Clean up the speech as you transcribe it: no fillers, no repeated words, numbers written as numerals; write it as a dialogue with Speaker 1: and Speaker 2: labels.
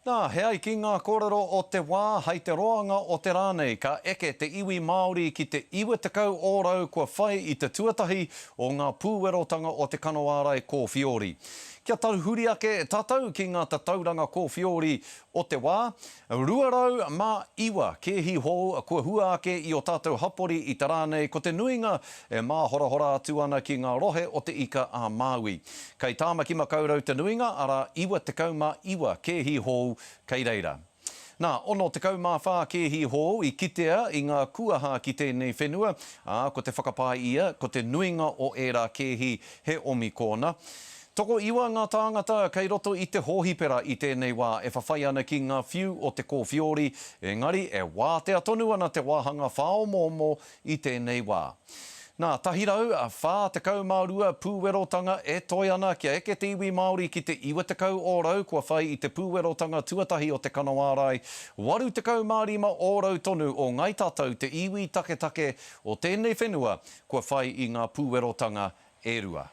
Speaker 1: Nā, he ai ki ngā kōrero o te wā, hei te roanga o te rā nei, ka eke te iwi Māori ki te 90 ōrau kua whai i te tuatahi o ngā pūwerotanga o te kanoārai kōwhiori. Kia tahuri ake tātou ki ngā tatauranga kōwhiori o te wā, 209 kēhi hou kua hua ake i ō tātou hapori i te rā nei, ko te nuinga e māhorahora atu ana ki ngā rohe o Te Ika a Māui. Kei Tāmaki Makaurau te nuinga, arā, 99 kēhi hou kei reira. Nā, 64 kēhi hou i kitea i ngā kuaha ki tēnei whenua, ā, ko te whakapae ia, ko te nuinga o ērā kēhi he omikōna. Tokoiwa ngā tāngata kei roto i te hōhipera i tēnei wā e whawhai ana ki ngā whiu o te kōwhiori, engari e wātea tonu ana te wāhanga whāomoomo i tēnei wā. Nā, 142 pūwerotanga e toe ana kia eke te iwi Māori ki te 90 ōrau kua whai i te pūwerotanga tuatahi o te kanoārai, 85 ōrau tonu o Ngāi Tātou te iwi taketake o tēnei whenua kua whai i ngā pūwerotanga e rua.